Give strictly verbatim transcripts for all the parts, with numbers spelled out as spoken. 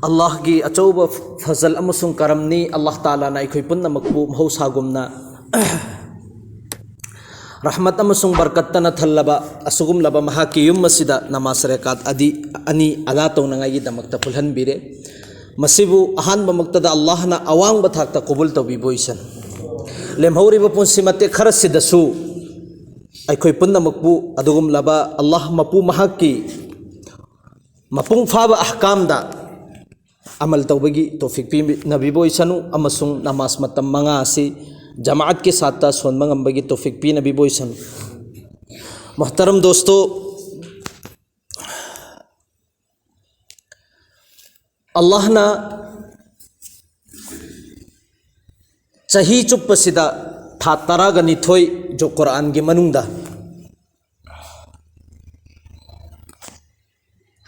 ꯑꯜꯂꯥꯍꯒꯤ ꯑꯆꯧꯕ ꯐꯖꯜ ꯑꯃꯁꯨꯡ ꯀꯔꯝꯅꯤ꯫ ꯑꯜꯂꯥꯍ ꯇꯥꯂꯥꯅ ꯑꯩꯈꯣꯏ ꯄꯨꯝꯅꯃꯛꯄꯨ ꯃꯍꯧꯁꯥꯒꯨꯝꯅ ꯔꯍꯃꯠ ꯑꯃꯁꯨꯡ ꯕꯔꯀꯠꯇꯅ ꯊꯜꯂꯕ ꯑꯁꯤꯒꯨꯝꯂꯕ ꯃꯍꯥꯛꯀꯤ ꯌꯨꯝ ꯑꯁꯤꯗ ꯅꯃꯥꯖ ꯔꯦꯀꯥꯠ ꯑꯗꯤ ꯑꯅꯤ ꯑꯗꯥ ꯇꯧꯅꯉꯥꯏꯒꯤꯗꯃꯛꯇ ꯄꯨꯜꯍꯟꯕꯤꯔꯦ꯫ ꯃꯁꯤꯕꯨ ꯑꯍꯥꯟꯕꯃꯛꯇꯗ ꯑꯜꯂꯥꯍꯅ ꯑꯋꯥꯡꯕ ꯊꯥꯛꯇ ꯀꯕꯨꯜ ꯇꯧꯕꯤꯕ ꯑꯣꯏꯁꯅꯨ꯫ ꯂꯦꯝꯍꯧꯔꯤꯕ ꯄꯨꯟꯁꯤ ꯃꯇꯦꯛ ꯈꯔꯁꯤꯗꯁꯨ ꯑꯩꯈꯣꯏ ꯄꯨꯝꯅꯃꯛꯄꯨ ꯑꯗꯨꯒꯨꯝꯂꯕ ꯑꯜꯂꯥꯍ ꯃꯄꯨ ꯃꯍꯥꯛꯀꯤ ꯃꯄꯨꯡ ꯐꯥꯕ ꯑꯍꯀꯥꯝꯗ ꯑꯃꯜ ꯇꯧꯕꯒꯤ ꯇꯣꯐꯤꯛ ꯄꯤꯅꯕꯤꯕ ꯑꯣꯏꯁꯅꯨ, ꯑꯃꯁꯨꯡ ꯅꯃꯥꯖ ꯃꯇꯝ ꯃꯉꯥ ꯑꯁꯤ ꯖꯃꯥꯑꯠꯀꯤ ꯁꯥꯠꯇ ꯁꯣꯟꯕ ꯉꯝꯕꯒꯤ ꯇꯣꯐꯤꯛ ꯄꯤꯅꯕꯤꯕ ꯑꯣꯏꯁꯅꯨ꯫ ꯃꯣꯍꯇꯔꯝ ꯗꯣꯁꯇꯣ, ꯑꯜꯂꯥꯍꯅ ꯆꯍꯤ ꯆꯨꯞꯄꯁꯤꯗ ꯊꯥ ꯇꯔꯥꯒ ꯅꯤꯊꯣꯏ ꯖꯣ ꯀꯨꯔꯥꯟꯒꯤ ꯃꯅꯨꯡꯗ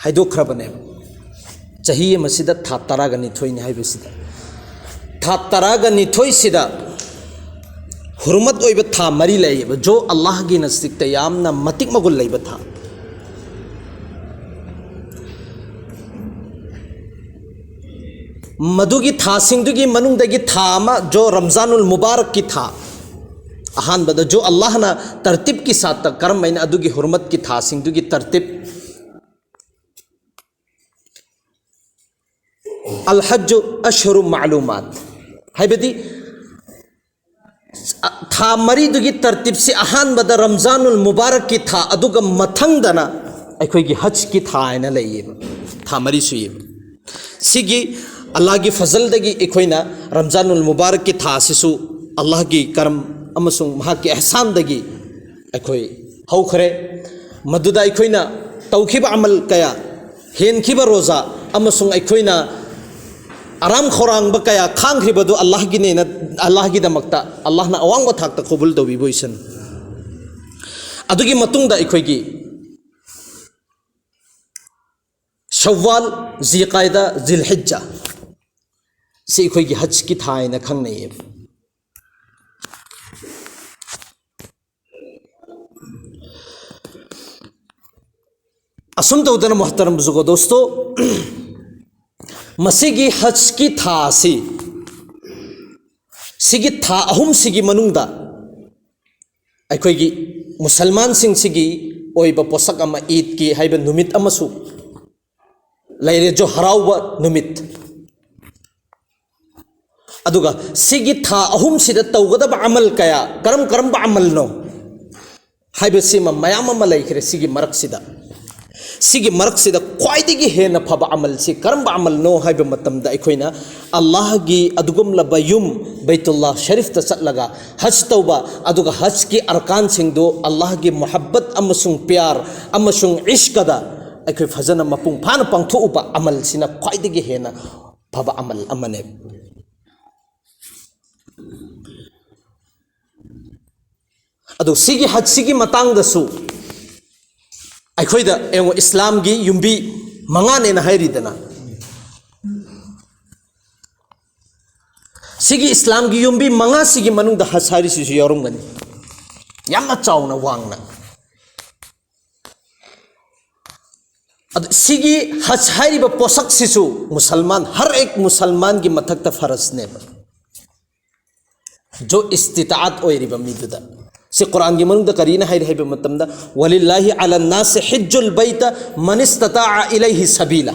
ꯍꯥꯏꯗꯣꯛꯈ꯭ꯔꯕꯅꯦꯕ꯫ ꯆꯍꯤ ꯑꯃꯁꯤꯗ ꯊꯥ ꯇꯔꯥꯒ ꯅꯤꯊꯣꯏꯅꯤ ꯍꯥꯏꯕꯁꯤꯗ, ꯊꯥ ꯇꯔꯥꯒ ꯅꯤꯊꯣꯏꯁꯤꯗ ꯍꯨꯔꯃꯠ ꯑꯣꯏꯕ ꯊꯥ ꯃꯔꯤ ꯂꯩꯌꯦꯕ, ꯖꯣ ꯑꯜꯂꯥꯍꯒꯤ ꯅꯁꯤꯛꯇ ꯌꯥꯝꯅ ꯃꯇꯤꯛ ꯃꯒꯨꯟ ꯂꯩꯕ ꯊꯥ꯫ ꯃꯗꯨꯒꯤ ꯊꯥꯁꯤꯡꯗꯨꯒꯤ ꯃꯅꯨꯡꯗꯒꯤ ꯊꯥ ꯑꯃ ꯖꯣ ꯔꯝꯖꯥꯅꯨꯜ ꯃꯨꯕꯥꯔꯛꯀꯤ ꯊꯥ꯫ ꯑꯍꯥꯟꯕꯗ ꯖꯣ ꯑꯜꯂꯥꯍꯅ ꯇꯔꯇꯤꯞꯀꯤ ꯁꯥꯠꯇ ꯀꯔꯝ ꯍꯥꯏꯅ ꯑꯗꯨꯒꯤ ꯍꯨꯔꯃꯠꯀꯤ ꯊꯥꯁꯤꯡꯗꯨꯒꯤ ꯇꯔꯇꯤꯞ, ꯑꯜ ꯍꯖ꯭ꯖꯨ ꯑꯁꯍꯨꯔꯨ ꯃꯥꯂꯨꯃꯥꯠ, ꯍꯥꯏꯕꯗꯤ ꯊꯥ ꯃꯔꯤꯗꯨꯒꯤ ꯇꯔꯇꯤꯞꯁꯤ ꯑꯍꯥꯟꯕꯗ ꯔꯝꯖꯥꯅꯨꯜ ꯃꯨꯕꯥꯔꯛꯀꯤ ꯊꯥ, ꯑꯗꯨꯒ ꯃꯊꯪꯗꯅ ꯑꯩꯈꯣꯏꯒꯤ ꯍꯖꯀꯤ ꯊꯥ ꯍꯥꯏꯅ ꯂꯩꯌꯦꯕ, ꯊꯥ ꯃꯔꯤ ꯁꯨꯏꯌꯦꯕ꯫ ꯁꯤꯒꯤ ꯑꯜꯂꯥꯍꯒꯤ ꯐꯖꯜꯗꯒꯤ ꯑꯩꯈꯣꯏꯅ ꯔꯝꯖꯥꯅꯨꯜ ꯃꯨꯕꯥꯔꯛꯀꯤ ꯊꯥ ꯑꯁꯤꯁꯨ ꯑꯜꯂꯥꯍꯒꯤ ꯀꯔꯝ ꯑꯃꯁꯨꯡ ꯃꯍꯥꯛꯀꯤ ꯑꯦꯍꯁꯥꯟꯗꯒꯤ ꯑꯩꯈꯣꯏ ꯍꯧꯈ꯭ꯔꯦ꯫ ꯃꯗꯨꯗ ꯑꯩꯈꯣꯏꯅ ꯇꯧꯈꯤꯕ ꯑꯃꯜ ꯀꯌꯥ, ꯍꯦꯟꯈꯤꯕ ꯔꯣꯖꯥ, ꯑꯃꯁꯨꯡ ꯑꯩꯈꯣꯏꯅ ꯑꯔꯥꯝ ꯈꯧꯔꯥꯡꯕ ꯀꯌꯥ ꯈꯥꯡꯈ꯭ꯔꯤꯕꯗꯨ ꯑꯜꯂꯥꯍꯒꯤꯅꯦꯅ, ꯑꯜꯂꯥꯍꯒꯤꯗꯃꯛꯇ ꯑꯜꯂꯥꯍꯅ ꯑꯋꯥꯡꯕ ꯊꯥꯛꯇ ꯀꯕꯨꯜ ꯇꯧꯕꯤꯕ ꯑꯣꯏꯁꯅꯨ꯫ ꯑꯗꯨꯒꯤ ꯃꯇꯨꯡꯗ ꯑꯩꯈꯣꯏꯒꯤ ꯁꯋ꯭ꯋꯥꯜ, ꯖꯤꯜ ꯀꯥꯏꯗꯥ, ꯖꯤꯜ ꯍꯤꯖ꯭ꯖꯥ ꯁꯤ ꯑꯩꯈꯣꯏꯒꯤ ꯍꯖꯀꯤ ꯊꯥ ꯍꯥꯏꯅ ꯈꯪꯅꯩꯌꯦꯕ꯫ ꯑꯁꯨꯝ ꯇꯧꯗꯅ ꯃꯣꯍꯇꯔꯝ ꯕꯨꯖꯨꯔꯒꯣ ꯗꯣꯁꯇꯣ, ꯃꯁꯤꯒꯤ ꯍꯖꯀꯤ ꯊꯥ ꯑꯁꯤ, ꯁꯤꯒꯤ ꯊꯥ ꯑꯍꯨꯝꯁꯤꯒꯤ ꯃꯅꯨꯡꯗ ꯑꯩꯈꯣꯏꯒꯤ ꯃꯨꯁꯜꯃꯥꯟꯁꯤꯡꯁꯤꯒꯤ ꯑꯣꯏꯕ ꯄꯣꯠꯁꯛ ꯑꯃ, ꯏꯗꯀꯤ ꯍꯥꯏꯕ ꯅꯨꯃꯤꯠ ꯑꯃꯁꯨ ꯂꯩꯔꯦ, ꯖꯣ ꯍꯔꯥꯎꯕ ꯅꯨꯃꯤꯠ꯫ ꯑꯗꯨꯒ ꯁꯤꯒꯤ ꯊꯥ ꯑꯍꯨꯝꯁꯤꯗ ꯇꯧꯒꯗꯕ ꯑꯃꯜ ꯀꯌꯥ, ꯀꯔꯝ ꯀꯔꯝꯕ ꯑꯃꯜꯅꯣ ꯍꯥꯏꯕꯁꯤꯃ ꯃꯌꯥꯝ ꯑꯃ ꯂꯩꯈ꯭ꯔꯦ꯫ ꯁꯤꯒꯤ ꯃꯔꯛꯁꯤꯗ, ꯁꯤꯒꯤ ꯃꯔꯛꯁꯤꯗ ꯈ꯭ꯋꯥꯏꯗꯒꯤ ꯍꯦꯟꯅ ꯐꯕ ꯑꯃꯜꯁꯤ ꯀꯔꯝꯕ ꯑꯃꯜꯅꯣ ꯍꯥꯏꯕ ꯃꯇꯝꯗ, ꯑꯩꯈꯣꯏꯅ ꯑꯜꯂꯥꯍꯒꯤ ꯑꯗꯨꯒꯨꯝꯂꯕ ꯌꯨꯝ ꯕꯩꯇꯨꯜꯂꯥ ꯁꯔꯤꯐꯇ ꯆꯠꯂꯒ ꯍꯖ ꯇꯧꯕ, ꯑꯗꯨꯒ ꯍꯖꯀꯤ ꯑꯔꯀꯥꯟꯁꯤꯡꯗꯨ ꯑꯜꯂꯥꯍꯒꯤ ꯃꯨꯍꯕꯠ ꯑꯃꯁꯨꯡ ꯄꯤꯌꯥꯔ ꯑꯃꯁꯨꯡ ꯏꯁ꯭ꯀꯗ ꯑꯩꯈꯣꯏ ꯐꯖꯅ ꯃꯄꯨꯡ ꯐꯥꯅ ꯄꯥꯡꯊꯣꯛꯎꯕ ꯑꯃꯜꯁꯤꯅ ꯈ꯭ꯋꯥꯏꯗꯒꯤ ꯍꯦꯟꯅ ꯐꯕ ꯑꯃꯜ ꯑꯃꯅꯦ꯫ ꯑꯗꯨ ꯁꯤꯒꯤ ꯍꯖꯁꯤꯒꯤ ꯃꯇꯥꯡꯗꯁꯨ ꯑꯩꯈꯣꯏꯗ ꯌꯦꯡꯉꯣ, ꯏꯁꯂꯥꯝꯒꯤ ꯌꯨꯝꯕꯤ ꯃꯉꯥꯅꯦꯅ ꯍꯥꯏꯔꯤꯗꯅ, ꯁꯤꯒꯤ ꯏꯁꯂꯥꯝꯒꯤ ꯌꯨꯝꯕꯤ ꯃꯉꯥꯁꯤꯒꯤ ꯃꯅꯨꯡꯗ ꯍꯖ ꯍꯥꯏꯔꯤꯁꯤꯁꯨ ꯌꯥꯎꯔꯝꯒꯅꯤ, ꯌꯥꯝꯅ ꯆꯥꯎꯅ ꯋꯥꯡꯅ꯫ ꯑꯗꯨ ꯁꯤꯒꯤ ꯍꯖ ꯍꯥꯏꯔꯤꯕ ꯄꯣꯠꯁꯛꯁꯤꯁꯨ ꯃꯨꯁꯜꯃꯥꯟ, ꯍꯔ ꯑꯦꯛ ꯃꯨꯁꯜꯃꯥꯟꯒꯤ ꯃꯊꯛꯇ ꯐꯔꯖꯅꯦꯕ꯫ ꯖꯣ ꯏꯁꯇꯤꯇꯥꯑꯠ ꯑꯣꯏꯔꯤꯕ ꯃꯤꯗꯨꯗ꯫ ꯁꯤ ꯀꯨꯔꯥꯟꯒꯤ ꯃꯅꯨꯡꯗ ꯀꯔꯤꯅ ꯍꯥꯏꯔꯤ ꯍꯥꯏꯕ ꯃꯇꯝꯗ, "ꯋꯂꯤꯜꯂꯥꯍꯤ ꯑꯂꯟ ꯅꯥꯁꯤ ꯍꯤꯖ꯭ꯖꯨꯜ ꯕꯩꯇ ꯃꯅꯤꯁꯇꯇꯥꯑ ꯏꯂꯩꯍꯤ ꯁꯕꯤꯂꯥ"꯫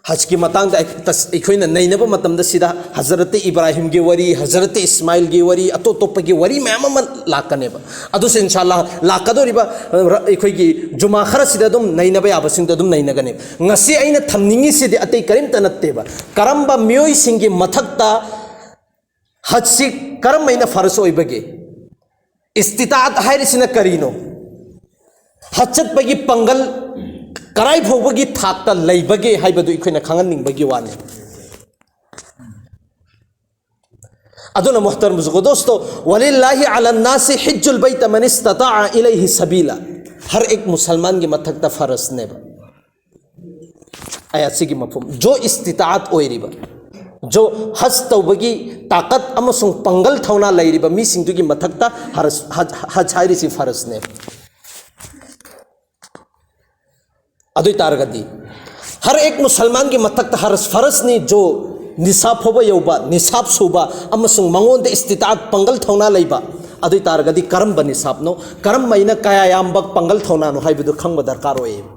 ꯍꯖꯀꯤ ꯃꯇꯥꯡꯗ ꯑꯩ-, ꯇꯁ-, ꯑꯩꯈꯣꯏꯅ ꯅꯩꯅꯕ ꯃꯇꯝꯗ, ꯁꯤꯗ ꯍꯖꯔꯠ ꯏꯕ꯭ꯔꯥꯍꯤꯝꯒꯤ ꯋꯥꯔꯤ, ꯍꯖꯔꯠ ꯏꯁꯃꯥꯏꯜꯒꯤ ꯋꯥꯔꯤ, ꯑꯇꯣꯞ ꯑꯇꯣꯞꯄꯒꯤ ꯋꯥꯔꯤ ꯃꯌꯥꯝ ꯑꯃ ꯂꯥꯛꯀꯅꯦꯕ꯫ ꯑꯗꯨꯁꯨ ꯏꯟꯁꯥ ꯑꯜꯂꯥꯍ ꯂꯥꯛꯀꯗꯧꯔꯤꯕ, ꯑ, ꯔ-, ꯑꯩꯈꯣꯏꯒꯤ ꯖꯨꯃꯥ ꯈꯔꯁꯤꯗ ꯑꯗꯨꯝ ꯅꯩꯅꯕ ꯌꯥꯕꯁꯤꯡꯗꯣ ꯑꯗꯨꯝ ꯅꯩꯅꯒꯅꯦꯕ꯫ ꯉꯁꯤ ꯑꯩꯅ ꯊꯝꯅꯤꯡꯉꯤꯁꯤꯗꯤ ꯑꯇꯩ ꯀꯔꯤꯝꯇ ꯅꯠꯇꯦꯕ, ꯀꯔꯝꯕ ꯃꯤꯑꯣꯏꯁꯤꯡꯒꯤ ꯃꯊꯛꯇ ꯍꯖꯁꯤ ꯀꯔꯝꯍꯥꯏꯅ ꯐꯔꯖ ꯑꯣꯏꯕꯒꯦ? ꯏꯁꯇꯤꯇꯥꯠ ꯍꯥꯏꯔꯤꯁꯤꯅ ꯀꯔꯤꯅꯣ? ꯍꯖ ꯆꯠꯄꯒꯤ ꯄꯥꯡꯒꯜ ꯀꯔꯥꯏ ꯐꯥꯎꯕꯒꯤ ꯊꯥꯛꯇ ꯂꯩꯕꯒꯦ ꯍꯥꯏꯕꯗꯨ ꯑꯩꯈꯣꯏꯅ ꯈꯪꯍꯟꯅꯤꯡꯕꯒꯤ ꯋꯥꯅꯤ꯫ ꯑꯗꯨꯅ ꯃꯨꯍꯇꯔꯝ ꯕꯨꯖꯨꯔꯒ ꯗꯣꯁꯇꯣ, "ꯋꯂꯤꯜꯂꯥꯍꯤ ꯑꯂꯟ ꯅꯥꯁꯤ ꯍꯤꯖ꯭ꯖꯨꯜ ꯕꯩꯇ ꯃꯅꯤꯁꯇꯇꯥꯑ ꯏꯂꯩꯍꯤ ꯁꯕꯤꯂꯥ"꯫ ꯍꯔ ꯑꯦꯛ ꯃꯨꯁꯜꯃꯥꯟꯒꯤ ꯃꯊꯛꯇ ꯐꯔꯖꯅꯦꯕ꯫ ꯑꯌꯥꯠꯁꯤꯒꯤ ꯃꯐꯝ, ꯖꯣ ꯏꯁꯇꯤꯇꯥꯠ ꯑꯣꯏꯔꯤꯕ, ꯖꯣ ꯍꯖ ꯇꯧꯕꯒꯤ ꯇꯥꯀꯠ ꯑꯃꯁꯨꯡ ꯄꯥꯡꯒꯜ ꯊꯧꯅꯥ ꯂꯩꯔꯤꯕ ꯃꯤꯁꯤꯡꯗꯨꯒꯤ ꯃꯊꯛꯇ ꯍꯔꯖ-, ꯍꯖ-, ꯍꯖ ꯍꯥꯏꯔꯤꯁꯤ ꯐꯔꯖꯅꯦ꯫ ꯑꯗꯨ ꯑꯣꯏ ꯇꯥꯔꯒꯗꯤ ꯍꯔ ꯑꯦꯛ ꯃꯨꯁꯜꯃꯥꯟꯒꯤ ꯃꯊꯛꯇ ꯍꯔꯁ ꯐꯔꯁꯅꯤ ꯖꯣ ꯅꯤꯁꯥ ꯐꯥꯎꯕ ꯌꯧꯕ, ꯅꯤꯁꯥꯞ ꯁꯨꯕ ꯑꯃꯁꯨꯡ ꯃꯉꯣꯟꯗ ꯏꯁꯇꯤꯇꯥꯠ, ꯄꯥꯡꯒꯜ ꯊꯧꯅꯥ ꯂꯩꯕ꯫ ꯑꯗꯨ ꯑꯣꯏ ꯇꯥꯔꯒꯗꯤ ꯀꯔꯝꯕ ꯅꯤꯁꯥꯞꯅꯣ? ꯀꯔꯝꯕ ꯑꯩꯅ ꯀꯌꯥ ꯌꯥꯝꯕ ꯄꯥꯡꯒꯜ ꯊꯧꯅꯥꯅꯣ ꯍꯥꯏꯕꯗꯨ ꯈꯪꯕ ꯗꯔꯀꯥꯔ ꯑꯣꯏꯌꯦꯕ꯫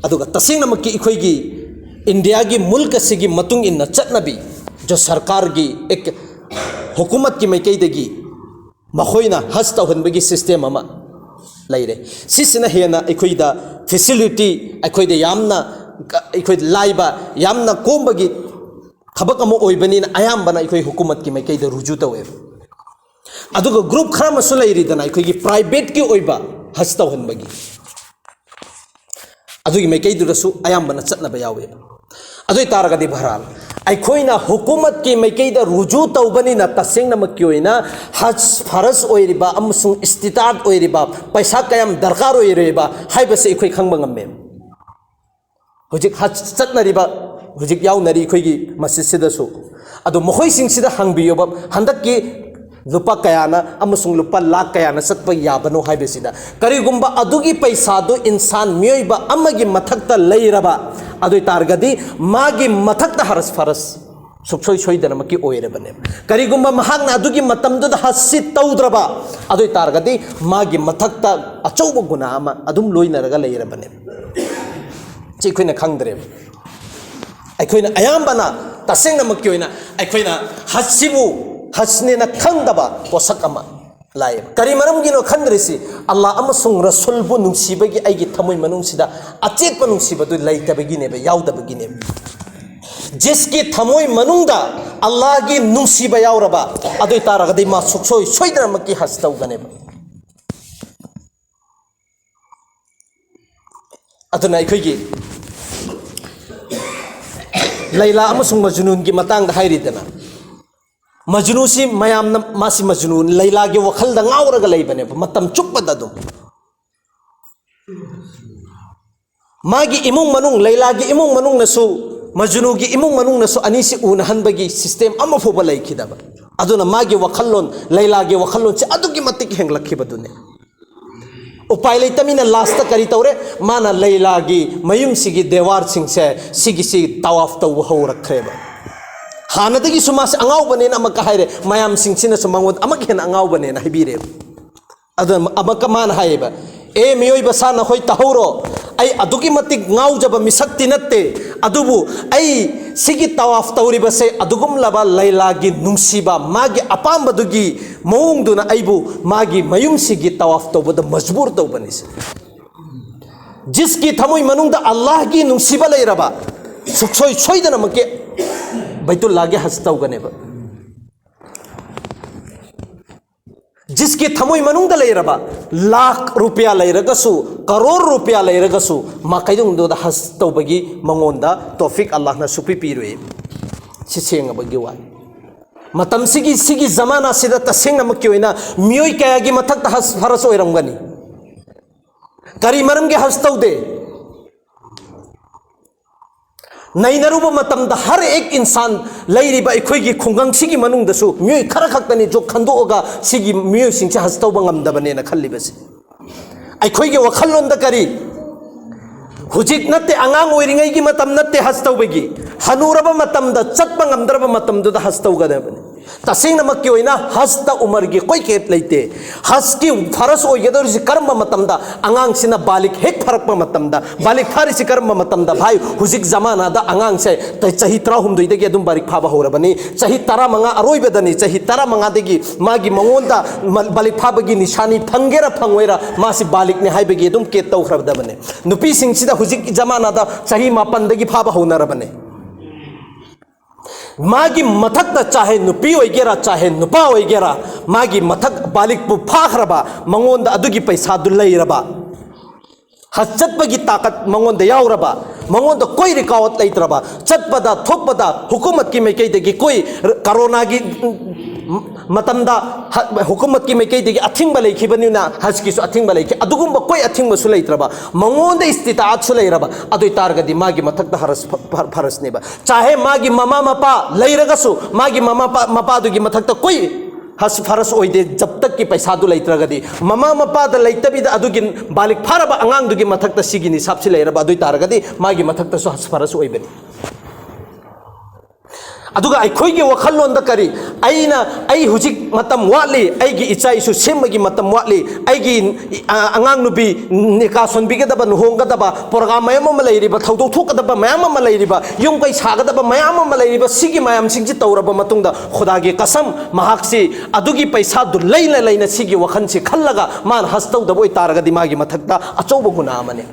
ꯑꯗꯨꯒ ꯇꯁꯦꯡꯅꯃꯛꯀꯤ ꯑꯩꯈꯣꯏꯒꯤ ꯏꯟꯗꯤꯌꯥꯒꯤ ꯃꯨꯜꯛ ꯑꯁꯤꯒꯤ ꯃꯇꯨꯡ ꯏꯟꯅ ꯆꯠꯅꯕꯤ, ꯖꯣ ꯁꯔꯀꯥꯔꯒꯤ ꯑꯦꯛ-, ꯍꯨꯀꯨꯃꯠꯀꯤ ꯃꯥꯏꯀꯩꯗꯒꯤ ꯃꯈꯣꯏꯅ ꯍꯖ ꯇꯧꯍꯟꯕꯒꯤ ꯁꯤꯁꯇꯦꯝ ꯑꯃ ꯂꯩꯔꯦ꯫ ꯁꯤꯁꯤꯅ ꯍꯦꯟꯅ ꯑꯩꯈꯣꯏꯗ ꯐꯦꯁꯤꯂꯤꯇꯤ, ꯑꯩꯈꯣꯏꯗ ꯌꯥꯝꯅ, ꯑꯩꯈꯣꯏꯗ ꯂꯥꯏꯕ, ꯌꯥꯝꯅ ꯀꯣꯝꯕꯒꯤ ꯊꯕꯛ ꯑꯃ ꯑꯣꯏꯕꯅꯤꯅ ꯑꯌꯥꯝꯕꯅ ꯑꯩꯈꯣꯏ ꯍꯨꯀꯨꯃꯠꯀꯤ ꯃꯥꯏꯀꯩꯗ ꯔꯨꯖꯨ ꯇꯧꯋꯦꯕ꯫ ꯑꯗꯨꯒ ꯒ꯭ꯔꯨꯞ ꯈꯔ ꯑꯃꯁꯨ ꯂꯩꯔꯤꯗꯅ, ꯑꯩꯈꯣꯏꯒꯤ ꯄ꯭ꯔꯥꯏꯚꯦꯠꯀꯤ ꯑꯣꯏꯕ ꯍꯖ ꯇꯧꯍꯟꯕꯒꯤ, ꯑꯗꯨꯒꯤ ꯃꯥꯏꯀꯩꯗꯨꯗꯁꯨ ꯑꯌꯥꯝꯕꯅ ꯆꯠꯅꯕ ꯌꯥꯎꯋꯦꯕ꯫ ꯑꯗꯨ ꯑꯣꯏ ꯇꯥꯔꯒꯗꯤ ꯕꯍꯔꯥꯜ, ꯑꯩꯈꯣꯏꯅ ꯍꯨꯀꯨꯃꯠꯀꯤ ꯃꯥꯏꯀꯩꯗ ꯔꯨꯖꯨ ꯇꯧꯕꯅꯤꯅ ꯇꯁꯦꯡꯅꯃꯛꯀꯤ ꯑꯣꯏꯅ ꯍꯖ ꯐꯔꯖ ꯑꯣꯏꯔꯤꯕ ꯑꯃꯁꯨꯡ ꯏꯁꯇꯤꯇꯥꯠ ꯑꯣꯏꯔꯤꯕ, ꯄꯩꯁꯥ ꯀꯌꯥꯝ ꯗꯔꯀꯥꯔ ꯑꯣꯏꯔꯤꯕ ꯍꯥꯏꯕꯁꯤ ꯑꯩꯈꯣꯏ ꯈꯪꯕ ꯉꯝꯃꯦ꯫ ꯍꯧꯖꯤꯛ ꯍꯖ ꯆꯠꯅꯔꯤꯕ, ꯍꯧꯖꯤꯛ ꯌꯥꯎꯅꯔꯤ ꯑꯩꯈꯣꯏꯒꯤ ꯃꯁꯖꯤꯠꯁꯤꯗꯁꯨ꯫ ꯑꯗꯣ ꯃꯈꯣꯏꯁꯤꯡꯁꯤꯗ ꯍꯪꯕꯤꯌꯣꯕ, ꯍꯟꯗꯛꯀꯤ ꯂꯨꯄꯥ ꯀꯌꯥꯅ ꯑꯃꯁꯨꯡ ꯂꯨꯄꯥ ꯂꯥꯈ ꯀꯌꯥꯅ ꯆꯠꯄ ꯌꯥꯕꯅꯣ ꯍꯥꯏꯕꯁꯤꯗ꯫ ꯀꯔꯤꯒꯨꯝꯕ ꯑꯗꯨꯒꯤ ꯄꯩꯁꯥꯗꯨ ꯏꯟꯁꯥꯟ, ꯃꯤꯑꯣꯏꯕ ꯑꯃꯒꯤ ꯃꯊꯛꯇ ꯂꯩꯔꯕ ꯑꯗꯨ ꯑꯣꯏ ꯇꯥꯔꯒꯗꯤ, ꯃꯥꯒꯤ ꯃꯊꯛꯇ ꯍꯔꯁ ꯐꯔꯁ ꯁꯨꯛꯁꯣꯏ ꯁꯣꯏꯗꯅꯃꯛꯀꯤ ꯑꯣꯏꯔꯕꯅꯦꯕ꯫ ꯀꯔꯤꯒꯨꯝꯕ ꯃꯍꯥꯛꯅ ꯑꯗꯨꯒꯤ ꯃꯇꯝꯗꯨꯗ ꯍꯖꯁꯤ ꯇꯧꯗ꯭ꯔꯕ ꯑꯗꯨ ꯑꯣꯏ ꯇꯥꯔꯒꯗꯤ, ꯃꯥꯒꯤ ꯃꯊꯛꯇ ꯑꯆꯧꯕ ꯒꯨꯅꯥ ꯑꯃ ꯑꯗꯨꯝ ꯂꯣꯏꯅꯔꯒ ꯂꯩꯔꯕꯅꯦꯕ꯫ ꯁꯤ ꯑꯩꯈꯣꯏꯅ ꯈꯪꯗ꯭ꯔꯦꯕ꯫ ꯑꯩꯈꯣꯏꯅ ꯑꯌꯥꯝꯕꯅ, ꯇꯁꯦꯡꯅꯃꯛꯀꯤ ꯑꯣꯏꯅ ꯑꯩꯈꯣꯏꯅ ꯍꯖꯁꯤꯕꯨ ꯍꯖꯅꯦꯅ ꯈꯪꯗꯕ ꯄꯣꯠꯁꯛ ꯑꯃ ꯂꯥꯛꯑꯦꯕ꯫ ꯀꯔꯤ ꯃꯔꯝꯒꯤꯅꯣ ꯈꯟꯗ꯭ꯔꯤꯁꯤ? ꯑꯜꯂꯥꯍ ꯑꯃꯁꯨꯡ ꯔꯁꯨꯜꯕꯨ ꯅꯨꯡꯁꯤꯕꯒꯤ ꯑꯩꯒꯤ ꯊꯃꯣꯏ ꯃꯅꯨꯡꯁꯤꯗ ꯑꯆꯦꯠꯄ ꯅꯨꯡꯁꯤꯕꯗꯨ ꯂꯩꯇꯕꯒꯤꯅꯦꯕ, ꯌꯥꯎꯗꯕꯒꯤꯅꯦꯕ꯫ ꯖꯤꯁꯀꯤ ꯊꯃꯣꯏ ꯃꯅꯨꯡꯗ ꯑꯜꯂꯥꯍꯒꯤ ꯅꯨꯡꯁꯤꯕ ꯌꯥꯎꯔꯕ ꯑꯗꯨ ꯑꯣꯏ ꯇꯥꯔꯒꯗꯤ, ꯃꯥ ꯁꯨꯛꯁꯣꯏ ꯁꯣꯏꯗꯅꯃꯛꯀꯤ ꯍꯖ ꯇꯧꯒꯅꯦꯕ꯫ ꯑꯗꯨꯅ ꯑꯩꯈꯣꯏꯒꯤ ꯂꯩꯂꯥ ꯑꯃꯁꯨꯡ ꯃꯖꯅꯨꯟꯒꯤ ꯃꯇꯥꯡꯗ ꯍꯥꯏꯔꯤꯗꯅ, ꯃꯖꯅꯨꯁꯤ ꯃꯌꯥꯝꯅ ꯃꯥꯁꯤ ꯃꯖꯅꯨ, ꯂꯩꯂꯥꯒꯤ ꯋꯥꯈꯜꯗ ꯉꯥꯎꯔꯒ ꯂꯩꯕꯅꯦꯕ ꯃꯇꯝ ꯆꯨꯞꯄꯗ ꯑꯗꯨꯝ꯫ ꯃꯥꯒꯤ ꯏꯃꯨꯡ ꯃꯅꯨꯡ, ꯂꯩꯂꯥꯒꯤ ꯏꯃꯨꯡ ꯃꯅꯨꯡꯅꯁꯨ, ꯃꯖꯅꯨꯒꯤ ꯏꯃꯨꯡ ꯃꯅꯨꯡꯅꯁꯨ ꯑꯅꯤꯁꯤ ꯎꯅꯍꯟꯕꯒꯤ ꯁꯤꯁꯇꯦꯝ ꯑꯃ ꯐꯥꯎꯕ ꯂꯩꯈꯤꯗꯕ꯫ ꯑꯗꯨꯅ ꯃꯥꯒꯤ ꯋꯥꯈꯜꯂꯣꯟ, ꯂꯩꯂꯥꯒꯤ ꯋꯥꯈꯜꯂꯣꯟꯁꯤ ꯑꯗꯨꯛꯀꯤ ꯃꯇꯤꯛ ꯍꯦꯟꯒꯠꯂꯛꯈꯤꯕꯗꯨꯅꯤ꯫ ꯎꯄꯥꯏ ꯂꯩꯇꯃꯤꯅ ꯂꯥꯁꯇ ꯀꯔꯤ ꯇꯧꯔꯦ? ꯃꯥꯅ ꯂꯩꯂꯥꯒꯤ ꯃꯌꯨꯝꯁꯤꯒꯤ ꯗꯦꯋꯥꯔꯁꯤꯡꯁꯦ ꯁꯤꯒꯤꯁꯤ ꯇꯋꯥꯐ ꯇꯧꯕ ꯍꯧꯔꯛꯈ꯭ꯔꯦꯕ꯫ ꯍꯥꯟꯅꯗꯒꯤꯁꯨ ꯃꯥꯁꯦ ꯑꯉꯥꯎꯕꯅꯦꯅ ꯑꯃꯛꯀ ꯍꯥꯏꯔꯦ, ꯃꯌꯥꯝꯁꯤꯡꯁꯤꯅꯁꯨ ꯃꯉꯣꯟꯗ ꯑꯃꯛ ꯍꯦꯟꯅ ꯑꯉꯥꯎꯕꯅꯦꯅ ꯍꯥꯏꯕꯤꯔꯦꯕ꯫ ꯑꯗꯨꯅ ꯑꯃꯛꯀ ꯃꯥꯅ ꯍꯥꯏꯌꯦꯕ, "ꯑꯦ ꯃꯤꯑꯣꯏꯕ ꯁꯥ, ꯅꯈꯣꯏ ꯇꯥꯍꯧꯔꯣ, ꯑꯩ ꯑꯗꯨꯛꯀꯤ ꯃꯇꯤꯛ ꯉꯥꯎꯖꯕ ꯃꯤꯁꯛꯇꯤ ꯅꯠꯇꯦ, ꯑꯗꯨꯕꯨ ꯑꯩ ꯁꯤꯒꯤ ꯇꯋꯥꯐ ꯇꯧꯔꯤꯕꯁꯦ ꯑꯗꯨꯒꯨꯝꯂꯕ ꯂꯩꯂꯥꯒꯤ ꯅꯨꯡꯁꯤꯕ, ꯃꯥꯒꯤ ꯑꯄꯥꯝꯕꯗꯨꯒꯤ ꯃꯑꯣꯡꯗꯨꯅ ꯑꯩꯕꯨ ꯃꯥꯒꯤ ꯃꯌꯨꯝꯁꯤꯒꯤ ꯇꯋꯥꯐ ꯇꯧꯕꯗ ꯃꯖꯕꯨꯔ ꯇꯧꯕꯅꯤ"꯫ ꯖꯤꯁꯀꯤ ꯊꯃꯣꯏ ꯃꯅꯨꯡꯗ ꯑꯜꯂꯥꯍꯒꯤ ꯅꯨꯡꯁꯤꯕ ꯂꯩꯔꯕ, ꯁꯨꯛꯁꯣꯏ ꯁꯣꯏꯗꯅꯃꯛꯀꯤ ꯕꯩꯇꯨꯜꯂꯥꯒꯤ ꯍꯖ ꯇꯧꯒꯅꯦꯕ꯫ ꯖꯤꯁꯀꯤ ꯊꯃꯣꯏ ꯃꯅꯨꯡꯗ ꯂꯩꯔꯕ, ꯂꯥꯈ ꯔꯨꯄꯤꯌꯥ ꯂꯩꯔꯒꯁꯨ, ꯀꯔꯣꯔ ꯔꯨꯄꯤꯌꯥ ꯂꯩꯔꯒꯁꯨ, ꯃꯥ ꯀꯩꯗꯧꯅꯨꯡꯗ ꯍꯖ ꯇꯧꯕꯒꯤ ꯃꯉꯣꯟꯗ ꯇꯣꯐꯤꯛ ꯑꯜꯂꯥꯍꯅ ꯁꯨꯛꯄꯤ ꯄꯤꯔꯣꯏ꯫ ꯁꯤ ꯁꯦꯡꯉꯕꯒꯤ ꯋꯥꯅꯤ꯫ ꯃꯇꯝꯁꯤꯒꯤ, ꯁꯤꯒꯤ ꯖꯃꯥꯅꯥꯁꯤꯗ ꯇꯁꯦꯡꯅꯃꯛꯀꯤ ꯑꯣꯏꯅ ꯃꯤꯑꯣꯏ ꯀꯌꯥꯒꯤ ꯃꯊꯛꯇ ꯍꯖ ꯐꯔꯖ ꯑꯣꯏꯔꯝꯒꯅꯤ? ꯀꯔꯤ ꯃꯔꯝꯒꯤ ꯍꯖ ꯇꯧꯗꯦ? ꯅꯩꯅꯔꯨꯕ ꯃꯇꯝꯗ ꯍꯔ ꯑꯦꯛ ꯏꯟꯁꯥꯟ, ꯂꯩꯔꯤꯕ ꯑꯩꯈꯣꯏꯒꯤ ꯈꯨꯡꯒꯪꯁꯤꯒꯤ ꯃꯅꯨꯡꯗꯁꯨ ꯃꯤꯑꯣꯏ ꯈꯔ ꯈꯛꯇꯅꯤ ꯖꯣꯛ ꯈꯟꯗꯣꯛꯑꯒ ꯁꯤꯒꯤ ꯃꯤꯑꯣꯏꯁꯤꯡꯁꯦ ꯍꯖ ꯇꯧꯕ ꯉꯝꯗꯕꯅꯦꯅ ꯈꯜꯂꯤꯕꯁꯦ꯫ ꯑꯩꯈꯣꯏꯒꯤ ꯋꯥꯈꯜꯂꯣꯟꯗ ꯀꯔꯤ? ꯍꯧꯖꯤꯛ ꯅꯠꯇꯦ, ꯑꯉꯥꯡ ꯑꯣꯏꯔꯤꯉꯩꯒꯤ ꯃꯇꯝ ꯅꯠꯇꯦ ꯍꯖ ꯇꯧꯕꯒꯤ, ꯍꯅꯨꯔꯕ ꯃꯇꯝꯗ, ꯆꯠꯄ ꯉꯝꯗ꯭ꯔꯕ ꯃꯇꯝꯗꯨꯗ ꯍꯖ ꯇꯧꯒꯗꯕꯅꯤ꯫ ꯇꯁꯦꯡꯅꯃꯛꯀꯤ ꯑꯣꯏꯅ ꯍꯖꯇ ꯎꯃꯔꯒꯤ ꯀꯣꯏ ꯀꯦꯠ ꯂꯩꯇꯦ꯫ ꯍꯖꯀꯤ ꯐꯔꯖ ꯑꯣꯏꯒꯗꯧꯔꯤꯁꯤ ꯀꯔꯝꯕ ꯃꯇꯝꯗ? ꯑꯉꯥꯡꯁꯤꯅ ꯕꯥꯂꯤꯛ ꯍꯦꯛ ꯐꯥꯔꯛꯄ ꯃꯇꯝꯗ꯫ ꯕꯥꯂꯤꯛ ꯐꯥꯔꯤꯁꯤ ꯀꯔꯝꯕ ꯃꯇꯝꯗ? ꯚꯥꯏ, ꯍꯧꯖꯤꯛ ꯖꯃꯥꯅꯥꯗ ꯑꯉꯥꯡꯁꯦ ꯆꯍꯤ ꯇꯔꯥꯍꯨꯝꯗꯣꯏꯗꯒꯤ ꯑꯗꯨꯝ ꯕꯥꯂꯤꯛ ꯐꯥꯕ ꯍꯧꯔꯕꯅꯤ꯫ ꯆꯍꯤ ꯇꯔꯥꯃꯉꯥ ꯑꯔꯣꯏꯕꯗꯅꯤ, ꯆꯍꯤ ꯇꯔꯥꯃꯉꯥꯗꯒꯤ ꯃꯥꯒꯤ ꯃꯉꯣꯟꯗ ꯃ-, ꯕꯥꯂꯤꯛ ꯐꯥꯕꯒꯤ ꯅꯤꯁꯥꯅꯤ ꯐꯪꯒꯦꯔꯥ ꯐꯪꯉꯣꯏꯔꯥ, ꯃꯥꯁꯤ ꯕꯥꯂꯤꯛꯅꯤ ꯍꯥꯏꯕꯒꯤ ꯑꯗꯨꯝ ꯀꯦꯠ ꯇꯧꯈ꯭ꯔꯗꯕꯅꯤ꯫ ꯅꯨꯄꯤꯁꯤꯡꯁꯤꯗ ꯍꯧꯖꯤꯛ ꯖꯃꯥꯅꯥꯗ ꯆꯍꯤ ꯃꯥꯄꯟꯗꯒꯤ ꯐꯥꯕ ꯍꯧꯅꯔꯕꯅꯤ꯫ ꯃꯥꯒꯤ ꯃꯊꯛꯇ ꯆꯥꯍꯦ ꯅꯨꯄꯤ ꯑꯣꯏꯒꯦꯔꯥ, ꯆꯥꯍꯦ ꯅꯨꯄꯥ ꯑꯣꯏꯒꯦꯔꯥ, ꯃꯥꯒꯤ ꯃꯊꯛ ꯕꯥꯂꯤꯛꯄꯨ ꯐꯥꯈ꯭ꯔꯕ, ꯃꯉꯣꯟꯗ ꯑꯗꯨꯒꯤ ꯄꯩꯁꯥꯗꯨ ꯂꯩꯔꯕ, ꯍꯖ ꯆꯠꯄꯒꯤ ꯇꯥꯀꯠ ꯃꯉꯣꯟꯗ ꯌꯥꯎꯔꯕ, ꯃꯉꯣꯟꯗ ꯀꯣꯏ ꯔꯤꯀꯥꯋꯠ ꯂꯩꯇ꯭ꯔꯕ, ꯆꯠꯄꯗ ꯊꯣꯛꯄꯗ ꯍꯨꯀꯨꯃꯠꯀꯤ ꯃꯥꯏꯀꯩꯗꯒꯤ ꯀꯣꯏ ꯀꯣꯔꯣꯅꯥꯒꯤ ꯃꯇꯝꯗ ꯍ-, ꯍꯨꯀꯨꯃꯠꯀꯤ ꯃꯥꯏꯀꯩꯗꯒꯤ ꯑꯊꯤꯡꯕ ꯂꯩꯈꯤꯕꯅꯤꯅ ꯍꯖꯀꯤꯁꯨ ꯑꯊꯤꯡꯕ ꯂꯩꯈꯤ꯫ ꯑꯗꯨꯒꯨꯝꯕ ꯀꯣꯏ ꯑꯊꯤꯡꯕꯁꯨ ꯂꯩꯇ꯭ꯔꯕ, ꯃꯉꯣꯟꯗ ꯏꯁꯇꯤꯇꯥꯑꯠꯁꯨ ꯂꯩꯔꯕ, ꯑꯗꯨ ꯑꯣꯏ ꯇꯥꯔꯒꯗꯤ ꯃꯥꯒꯤ ꯃꯊꯛꯇ ꯍꯔꯖ ꯐ-, ꯐ-, ꯐꯔꯖꯅꯦꯕ꯫ ꯆꯥꯍꯦ ꯃꯥꯒꯤ ꯃꯃꯥ ꯃꯄꯥ ꯂꯩꯔꯒꯁꯨ, ꯃꯥꯒꯤ ꯃꯃꯥ ꯃꯄꯥ, ꯃꯄꯥꯗꯨꯒꯤ ꯃꯊꯛꯇ ꯀꯣꯏ ꯍꯖ ꯐꯔꯁ ꯑꯣꯏꯗꯦ, ꯖꯕ ꯇꯛꯀꯤ ꯄꯩꯁꯥꯗꯨ ꯂꯩꯇ꯭ꯔꯒꯗꯤ꯫ ꯃꯃꯥ ꯃꯄꯥꯗ ꯂꯩꯇꯕꯤꯗ ꯑꯗꯨꯒꯤ ꯕꯥꯂꯤꯛ ꯐꯥꯔꯕ ꯑꯉꯥꯡꯗꯨꯒꯤ ꯃꯊꯛꯇ ꯁꯤꯒꯤ ꯅꯤꯁꯥꯞꯁꯤ ꯂꯩꯔꯕ ꯑꯗꯨ ꯑꯣꯏ ꯇꯥꯔꯒꯗꯤ ꯃꯥꯒꯤ ꯃꯊꯛꯇꯁꯨ ꯍꯖ ꯐꯔꯁ ꯑꯣꯏꯕꯅꯤ꯫ ꯑꯗꯨꯒ ꯑꯩꯈꯣꯏꯒꯤ ꯋꯥꯈꯜꯂꯣꯟꯗ ꯀꯔꯤ? ꯑꯩꯅ, ꯑꯩ ꯍꯧꯖꯤꯛ ꯃꯇꯝ ꯋꯥꯠꯂꯤ, ꯑꯩꯒꯤ ꯏꯆꯥ ꯏꯁꯨ ꯁꯦꯝꯕꯒꯤ ꯃꯇꯝ ꯋꯥꯠꯂꯤ, ꯑꯩꯒꯤ, ꯑ, ꯑꯉꯥꯡ ꯅꯨꯄꯤ ꯅꯤꯀꯥ ꯁꯣꯟꯕꯤꯒꯗꯕ, ꯂꯨꯍꯣꯡꯒꯗꯕ, ꯄ꯭ꯔꯣꯒ꯭ꯔꯥꯝ ꯃꯌꯥꯝ ꯑꯃ ꯂꯩꯔꯤꯕ, ꯊꯧꯗꯣꯛ ꯊꯣꯛꯀꯗꯕ ꯃꯌꯥꯝ ꯑꯃ ꯂꯩꯔꯤꯕ, ꯌꯨꯝ ꯀꯩ ꯁꯥꯒꯗꯕ ꯃꯌꯥꯝ ꯑꯃ ꯂꯩꯔꯤꯕ, ꯁꯤꯒꯤ ꯃꯌꯥꯝꯁꯤꯡꯁꯤ ꯇꯧꯔꯕ ꯃꯇꯨꯡꯗ, ꯈꯨꯗꯥꯒꯤ ꯀꯁꯝ, ꯃꯍꯥꯛꯁꯤ ꯑꯗꯨꯒꯤ ꯄꯩꯁꯥꯗꯨ ꯂꯩꯅ ꯂꯩꯅ ꯁꯤꯒꯤ ꯋꯥꯈꯜꯁꯤ ꯈꯜꯂꯒ ꯃꯥꯅ ꯍꯖ ꯇꯧꯗꯕ ꯑꯣꯏꯇꯥꯔꯒꯗꯤ ꯃꯥꯒꯤ ꯃꯊꯛꯇ ꯑꯆꯧꯕ ꯒꯨꯅꯥ ꯑꯃꯅꯤ꯫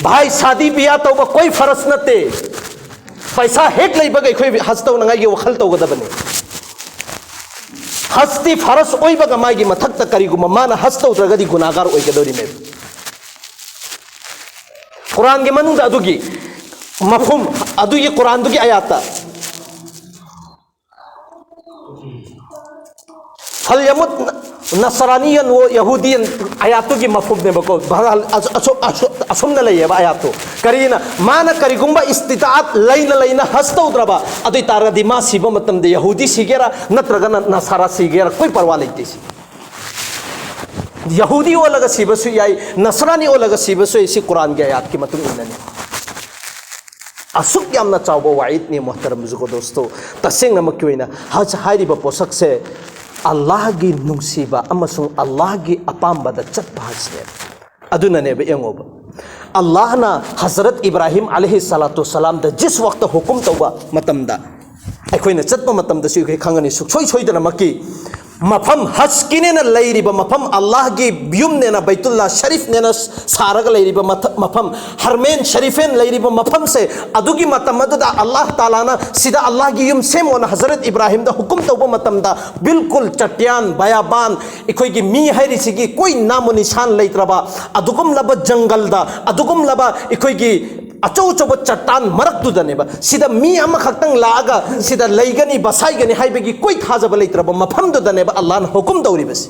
ꯚꯥꯏ, ꯁꯥꯗꯤ ꯕꯤꯌꯥ ꯇꯧꯕ ꯀꯣꯏ ꯐꯔꯁ ꯅꯠꯇꯦ꯫ ꯄꯩꯁꯥ ꯍꯦꯛ ꯂꯩꯕꯒ ꯑꯩꯈꯣꯏ ꯍꯖ ꯇꯧꯅꯉꯥꯏꯒꯤ ꯋꯥꯈꯜ ꯇꯧꯒꯗꯕꯅꯤ꯫ ꯍꯖꯇꯤ ꯐꯔꯁ ꯑꯣꯏꯕꯒ ꯃꯥꯒꯤ ꯃꯊꯛꯇ ꯀꯔꯤꯒꯨꯝꯕ ꯃꯥꯅ ꯍꯖ ꯇꯧꯗ꯭ꯔꯒꯗꯤ ꯒꯨꯅꯥꯒꯥꯔ ꯑꯣꯏꯒꯗꯧꯔꯤꯃꯦꯕ꯫ ꯀꯨꯔꯥꯟꯒꯤ ꯃꯅꯨꯡꯗ ꯑꯗꯨꯒꯤ ꯃꯐꯍꯨꯝ, ꯑꯗꯨꯒꯤ ꯀꯨꯔꯥꯟꯗꯨꯒꯤ ꯑꯌꯥꯠꯇ "ꯐꯜꯌꯃꯨꯠ ꯅꯁꯔꯥꯅꯤꯌꯟ ꯋ ꯌꯍꯨꯗꯤꯌꯟ" ꯑꯌꯥꯠꯇꯨꯒꯤ ꯃꯐꯍꯨꯝꯅꯦꯕꯀꯣ꯫ ꯕꯍꯔꯍꯥꯜ, ꯑꯁ-, ꯑꯁꯨ-, ꯑꯁꯨ-, ꯑꯁꯨꯝꯅ ꯂꯩꯌꯦꯕ ꯑꯌꯥꯠꯇꯨ꯫ ꯀꯔꯤꯅ? ꯃꯥꯅ ꯀꯔꯤꯒꯨꯝꯕ ꯏꯁꯇꯤꯇꯥꯑꯠ ꯂꯩꯅ ꯂꯩꯅ ꯍꯖ ꯇꯧꯗ꯭ꯔꯕ ꯑꯗꯨ ꯑꯣꯏ ꯇꯥꯔꯒꯗꯤ ꯃꯥ ꯁꯤꯕ ꯃꯇꯝꯗ ꯌꯍꯨꯗꯤ ꯁꯤꯒꯦꯔꯥ ꯅꯠꯇ꯭ꯔꯒꯅ ꯅꯁꯥꯔꯥ ꯁꯤꯒꯦꯔꯥ ꯀꯣꯏ ꯄꯔꯋꯥ ꯂꯩꯇꯦ꯫ ꯁꯤ ꯌꯍꯨꯗꯤ ꯑꯣꯜꯂꯒ ꯁꯤꯕꯁꯨ ꯌꯥꯏ, ꯅꯁꯔꯥꯅꯤ ꯑꯣꯜꯂꯒ ꯁꯤꯕꯁꯨ ꯌꯥꯏ꯫ ꯁꯤ ꯀꯨꯔꯥꯟꯒꯤ ꯑꯌꯥꯠꯀꯤ ꯃꯇꯨꯡ ꯏꯟꯅꯅꯤ꯫ ꯑꯁꯨꯛ ꯌꯥꯝꯅ ꯆꯥꯎꯕ ꯋꯥꯏꯗꯅꯤ, ꯃꯣꯍꯇꯔꯝ ꯖꯨꯒꯣ ꯗꯣꯁꯇꯣ꯫ ꯇꯁꯦꯡꯅꯃꯛꯀꯤ ꯑꯣꯏꯅ ꯍꯖ ꯍꯥꯏꯔꯤꯕ ꯄꯣꯠꯁꯛꯁꯦ ꯑꯜꯂꯥꯍꯒꯤ ꯅꯨꯡꯁꯤꯕ ꯑꯃꯁꯨꯡ ꯑꯜꯂꯥꯍꯒꯤ ꯑꯄꯥꯝꯕꯗ ꯆꯠꯄ ꯍꯥꯏꯁꯤꯅꯦꯕ꯫ ꯑꯗꯨꯅꯅꯦꯕ, ꯌꯦꯡꯉꯣꯕ, ꯑꯜꯂꯥꯍꯅ ꯍꯖꯔꯠ ꯏꯕ꯭ꯔꯥꯍꯤꯝ ꯑꯂꯩꯍꯤ ꯁꯂꯥꯇꯨ ꯁꯂꯥꯝꯗ ꯖꯤꯁ ꯋꯥꯛꯇ ꯍꯨꯀꯨꯝ ꯇꯧꯕ ꯃꯇꯝꯗ, ꯑꯩꯈꯣꯏꯅ ꯆꯠꯄ ꯃꯇꯝꯗꯁꯨ ꯑꯩꯈꯣꯏ ꯈꯪꯒꯅꯤ, ꯁꯨꯡꯁꯣꯏ ꯁꯣꯏꯗꯅꯃꯛꯀꯤ ꯃꯐꯝ, ꯍꯖꯀꯤꯅꯦꯅ ꯂꯩꯔꯤꯕ ꯃꯐꯝ, ꯑꯜꯂꯥꯍꯒꯤ ꯌꯨꯝꯅꯦꯅ, ꯕꯩꯇꯨꯜꯂꯥ ꯁꯔꯤꯐꯅꯦꯅ ꯁꯥꯔꯒ ꯂꯩꯔꯤꯕ ꯃꯊ-, ꯃꯐꯝ, ꯍꯔꯃꯦꯟ ꯁꯔꯤꯐꯦꯟ ꯂꯩꯔꯤꯕ ꯃꯐꯝꯁꯦ, ꯑꯗꯨꯒꯤ ꯃꯇꯝ ꯑꯗꯨꯗ ꯑꯜꯂꯥꯍ ꯇꯥꯂꯥꯅ ꯁꯤꯗ ꯑꯜꯂꯥꯍꯒꯤ ꯌꯨꯝ ꯁꯦꯝꯃꯣꯅ ꯍꯖꯔꯠ ꯏꯕ꯭ꯔꯥꯍꯤꯝꯗ ꯍꯨꯀꯨꯝ ꯇꯧꯕ ꯃꯇꯝꯗ, ꯕꯤꯜꯀꯨꯜ ꯆꯠꯌꯥꯟ, ꯕꯌꯥꯕꯥꯟ, ꯑꯩꯈꯣꯏꯒꯤ ꯃꯤ ꯍꯥꯏꯔꯤꯁꯤꯒꯤ ꯀꯣꯏ ꯅꯥꯃꯣ ꯅꯤꯁꯥꯟ ꯂꯩꯇ꯭ꯔꯕ ꯑꯗꯨꯒꯨꯝꯂꯕ ꯖꯪꯒꯜꯗ, ꯑꯗꯨꯒꯨꯝꯂꯕ ꯑꯩꯈꯣꯏꯒꯤ ꯑꯆꯧ ꯑꯆꯧꯕ ꯆꯠꯇꯥꯟ ꯃꯔꯛꯇꯨꯗꯅꯦꯕ, ꯁꯤꯗ ꯃꯤ ꯑꯃꯈꯛꯇꯪ ꯂꯥꯛꯑꯒ ꯁꯤꯗ ꯂꯩꯒꯅꯤ, ꯕꯁꯥꯏꯒꯅꯤ ꯍꯥꯏꯕꯒꯤ ꯀꯣꯏ ꯊꯥꯖꯕ ꯂꯩꯇ꯭ꯔꯕ ꯃꯐꯝꯗꯨꯗꯅꯦꯕ ꯑꯜꯂꯥꯍꯅ ꯍꯨꯀꯨꯝ ꯇꯧꯔꯤꯕꯁꯤ꯫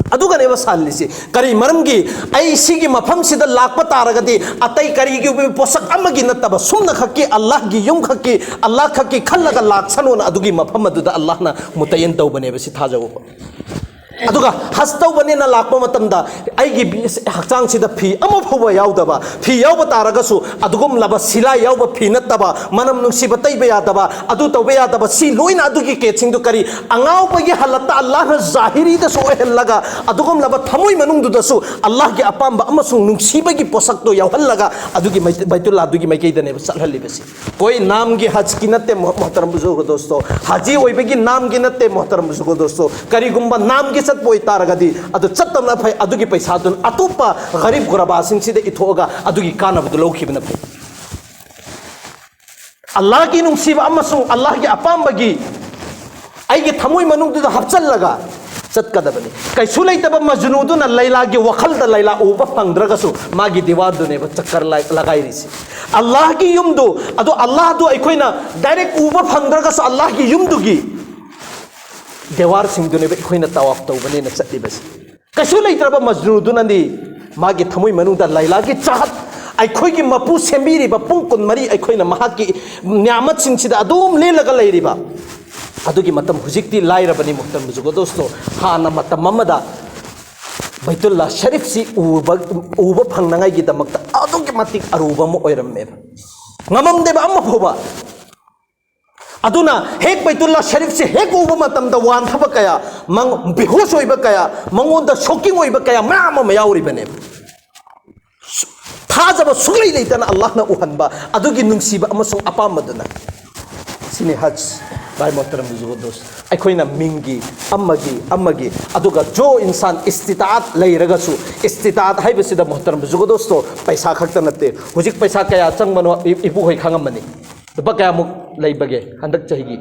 ꯑꯗꯨꯒꯅꯦꯕ ꯁꯥꯍꯜꯂꯤꯁꯤ꯫ ꯀꯔꯤ ꯃꯔꯝꯒꯤ? ꯑꯩ ꯁꯤꯒꯤ ꯃꯐꯝꯁꯤꯗ ꯂꯥꯛꯄ ꯇꯥꯔꯒꯗꯤ ꯑꯇꯩ ꯀꯔꯤꯒꯤ ꯄꯣꯠꯁꯛ ꯑꯃꯒꯤ ꯅꯠꯇꯕ, ꯁꯨꯝꯅ ꯈꯛꯀꯤ ꯑꯜꯂꯥꯍꯒꯤ ꯌꯨꯝ ꯈꯛꯀꯤ, ꯑꯜꯂꯥꯍ ꯈꯛꯀꯤ ꯈꯜꯂꯒ ꯂꯥꯛꯁꯅꯣꯅ ꯑꯗꯨꯒꯤ ꯃꯐꯝ ꯑꯗꯨꯗ ꯑꯜꯂꯥꯍꯅ ꯃꯨꯇꯌꯟ ꯇꯧꯕꯅꯦꯕ꯫ ꯁꯤ ꯊꯥꯖꯧꯕ꯫ ꯑꯗꯨꯒ ꯍꯖ ꯇꯧꯕꯅꯦꯅ ꯂꯥꯛꯄ ꯃꯇꯝꯗ ꯑꯩꯒꯤ ꯍꯛꯆꯥꯡꯁꯤꯗ ꯐꯤ ꯑꯃ ꯐꯥꯎꯕ ꯌꯥꯎꯗꯕ, ꯐꯤ ꯌꯥꯎꯕ ꯇꯥꯔꯒꯁꯨ ꯑꯗꯨꯒꯨꯝꯂꯕ ꯁꯤꯂꯥꯏ ꯌꯥꯎꯕ ꯐꯤ ꯅꯠꯇꯕ, ꯃꯅꯝ ꯅꯨꯡꯁꯤꯕ ꯇꯩꯕ ꯌꯥꯗꯕ, ꯑꯗꯨ ꯇꯧꯕ ꯌꯥꯗꯕ, ꯁꯤ ꯂꯣꯏꯅ ꯑꯗꯨꯒꯤ ꯀꯦꯠꯁꯤꯡꯗꯨ ꯀꯔꯤ? ꯑꯉꯥꯎꯕꯒꯤ ꯍꯥꯂꯠꯇ ꯑꯜꯂꯥꯍꯅ ꯖꯥꯍꯤꯔꯤꯗꯁꯨ ꯑꯣꯏꯍꯜꯂꯒ, ꯑꯗꯨꯒꯨꯝꯂꯕ ꯊꯃꯣꯏ ꯃꯅꯨꯡꯗꯨꯗꯁꯨ ꯑꯜꯂꯥꯍꯒꯤ ꯑꯄꯥꯝꯕ ꯑꯃꯁꯨꯡ ꯅꯨꯡꯁꯤꯕꯒꯤ ꯄꯣꯠꯁꯛꯇꯣ ꯌꯥꯎꯍꯜꯂꯒ ꯑꯗꯨꯒꯤ ꯃꯩ-, ꯕꯩꯇꯨꯜꯂꯥꯍꯗꯨꯒꯤ ꯃꯥꯏꯀꯩꯗꯅꯦꯕ ꯆꯠꯍꯜꯂꯤꯕꯁꯤ꯫ ꯀꯣꯏ ꯅꯥꯝꯒꯤ ꯍꯖꯀꯤ ꯅꯠꯇꯦ, ꯃꯣ-, ꯃꯣꯍꯇꯔꯝ ꯕꯨꯖꯨꯔꯒ ꯗꯣꯁꯇꯣ, ꯍꯥꯖꯤ ꯑꯣꯏꯕꯒꯤ ꯅꯥꯝꯒꯤ ꯅꯠꯇꯦ, ꯃꯣꯍꯇꯔꯝ ꯕꯨꯖꯨꯔꯒ ꯗꯣꯁꯇꯣ꯫ ꯀꯔꯤꯒꯨꯝꯕ ꯅꯥꯝꯒꯤ ꯆꯠꯄ ꯑꯣꯏꯇꯥꯔꯒꯗꯤ ꯑꯗꯨ ꯆꯠꯇꯕꯅ ꯐꯩ꯫ ꯑꯗꯨꯒꯤ ꯄꯩꯁꯥꯗꯨꯅ ꯑꯇꯣꯞꯄ ꯒꯔꯤꯕ ꯒꯨꯔꯕꯥꯁꯤꯡꯁꯤꯗ ꯏꯊꯣꯛꯑꯒ ꯑꯗꯨꯒꯤ ꯀꯥꯟꯅꯕꯗꯨ ꯂꯧꯈꯤꯕꯅ ꯐꯩ꯫ ꯑꯜꯂꯥꯍꯒꯤ ꯅꯨꯡꯁꯤꯕ ꯑꯃꯁꯨꯡ ꯑꯜꯂꯥꯍꯒꯤ ꯑꯄꯥꯝꯕꯒꯤ ꯑꯩꯒꯤ ꯊꯃꯣꯏ ꯃꯅꯨꯡꯗꯨꯗ ꯍꯥꯞꯆꯜꯂꯒ ꯆꯠꯀꯗꯕꯅꯤ꯫ ꯀꯩꯁꯨ ꯂꯩꯇꯕ ꯃꯖꯅꯨꯗꯨꯅ ꯂꯩꯂꯥꯒꯤ ꯋꯥꯈꯜꯗ ꯂꯩꯂꯥ ꯎꯕ ꯐꯪꯗ꯭ꯔꯒꯁꯨ ꯃꯥꯒꯤ ꯗꯤꯋꯥꯔꯗꯨꯅꯦꯕ ꯆꯛꯀꯔ ꯂꯥꯏ-, ꯂꯒꯥꯏꯔꯤꯁꯤ꯫ ꯑꯜꯂꯥꯍꯒꯤ ꯌꯨꯝꯗꯨ, ꯑꯗꯣ ꯑꯜꯂꯥꯍꯗꯨ ꯑꯩꯈꯣꯏꯅ ꯗꯥꯏꯔꯦꯛ ꯎꯕ ꯐꯪꯗ꯭ꯔꯒꯁꯨ ꯑꯜꯂꯥꯍꯒꯤ ꯌꯨꯝꯗꯨꯒꯤ ꯗꯦꯋꯥꯔꯁꯤꯡꯗꯨꯅꯦꯕ ꯑꯩꯈꯣꯏꯅ ꯇꯋꯥꯐ ꯇꯧꯕꯅꯦꯅ ꯆꯠꯂꯤꯕꯁꯤ꯫ ꯀꯩꯁꯨ ꯂꯩꯇ꯭ꯔꯕ ꯃꯖꯅꯨꯗꯨꯅꯗꯤ ꯃꯥꯒꯤ ꯊꯃꯣꯏ ꯃꯅꯨꯡꯗ ꯂꯩꯂꯥꯒꯤ ꯆꯥꯍꯠ, ꯑꯩꯈꯣꯏꯒꯤ ꯃꯄꯨ ꯁꯦꯝꯕꯤꯔꯤꯕ ꯄꯨꯡ ꯀꯨꯟꯃꯔꯤ ꯑꯩꯈꯣꯏꯅ ꯃꯍꯥꯛꯀꯤ ꯅꯤꯌꯥꯃꯠꯁꯤꯡꯁꯤꯗ ꯑꯗꯨꯝ ꯂꯦꯜꯂꯒ ꯂꯩꯔꯤꯕ꯫ ꯑꯗꯨꯒꯤ ꯃꯇꯝ ꯍꯧꯖꯤꯛꯇꯤ ꯂꯥꯏꯔꯕꯅꯤ, ꯃꯨꯍꯇꯔꯝ ꯕꯨꯖꯨꯔꯒ ꯗꯣꯁꯇꯣ꯫ ꯍꯥꯟꯅ ꯃꯇꯝ ꯑꯃꯗ ꯕꯩꯇꯨꯜꯂꯥ ꯁꯔꯤꯐꯁꯤ ꯎꯕ, ꯎꯕ ꯐꯪꯅꯉꯥꯏꯒꯤꯗꯃꯛꯇ ꯑꯗꯨꯛꯀꯤ ꯃꯇꯤꯛ ꯑꯔꯨꯕ ꯑꯃ ꯑꯣꯏꯔꯝꯃꯦꯕ꯫ ꯉꯝꯃꯝꯗꯦꯕ ꯑꯃ ꯐꯥꯎꯕ꯫ ꯑꯗꯨꯅ ꯍꯦꯛ ꯕꯩꯇꯨꯜꯂꯥ ꯁꯔꯤꯐꯁꯦ ꯍꯦꯛ ꯎꯕ ꯃꯇꯝꯗ ꯋꯥꯟꯊꯕ ꯀꯌꯥ, ꯃꯪ-, ꯕꯤꯍꯨꯁ ꯑꯣꯏꯕ ꯀꯌꯥ, ꯃꯉꯣꯟꯗ ꯁꯣꯛꯀꯤꯡ ꯑꯣꯏꯕ ꯀꯌꯥ ꯃꯌꯥꯝ ꯑꯃ ꯌꯥꯎꯔꯤꯕꯅꯦꯕ꯫ ꯁꯨ-, ꯊꯥꯖꯕ ꯁꯨꯡꯂꯩ ꯂꯩꯇꯅ ꯑꯜꯂꯥꯍꯅ ꯎꯍꯟꯕ ꯑꯗꯨꯒꯤ ꯅꯨꯡꯁꯤꯕ ꯑꯃꯁꯨꯡ ꯑꯄꯥꯝꯕꯗꯨꯅ꯫ ꯁꯤꯅꯤ ꯍꯖ, ꯚꯥꯏ ꯃꯣꯍꯇꯔꯝ ꯕꯨꯖꯨꯔꯒ ꯗꯣꯁ꯫ ꯑꯩꯈꯣꯏꯅ ꯃꯤꯡꯒꯤ ꯑꯃꯒꯤ, ꯑꯃꯒꯤ, ꯑꯗꯨꯒ ꯖꯣ ꯏꯟꯁꯥꯟ ꯏꯁꯇꯤꯇꯥꯠ ꯂꯩꯔꯒꯁꯨ, ꯏꯁꯇꯤꯇꯥꯠ ꯍꯥꯏꯕꯁꯤꯗ ꯃꯣꯍꯇꯔꯝ ꯕꯨꯖꯨꯔꯒ ꯗꯣꯁꯇꯣ ꯄꯩꯁꯥ ꯈꯛꯇ ꯅꯠꯇꯦ꯫ ꯍꯧꯖꯤꯛ ꯄꯩꯁꯥ ꯀꯌꯥ ꯆꯪꯕꯅꯣ ꯏ-, ꯏꯄꯨꯍꯣꯏ ꯈꯪꯉꯝꯃꯅꯤ꯫ ꯂꯨꯄꯥ ꯀꯌꯥꯃꯨꯛ ꯂꯩꯕꯒꯦ ꯍꯟꯗꯛ ꯆꯍꯤꯒꯤ?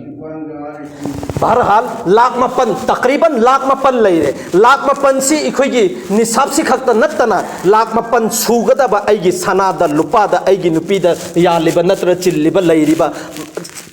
ꯕꯍꯔꯍꯥꯜ, ꯂꯥꯈ ꯃꯥꯄꯟ, ꯇꯛꯔꯤꯕꯟ ꯂꯥꯈ ꯃꯥꯄꯟ ꯂꯩꯔꯦ꯫ ꯂꯥꯈ ꯃꯥꯄꯟꯁꯤ ꯑꯩꯈꯣꯏꯒꯤ ꯅꯤꯁꯥꯞꯁꯤ ꯈꯛꯇ ꯅꯠꯇꯅ ꯂꯥꯈ ꯃꯥꯄꯟ ꯁꯨꯒꯗꯕ ꯑꯩꯒꯤ ꯁꯅꯥꯗ, ꯂꯨꯄꯥꯗ, ꯑꯩꯒꯤ ꯅꯨꯄꯤꯗ ꯌꯥꯜꯂꯤꯕ ꯅꯠꯇ꯭ꯔ ꯆꯤꯜꯂꯤꯕ ꯂꯩꯔꯤꯕ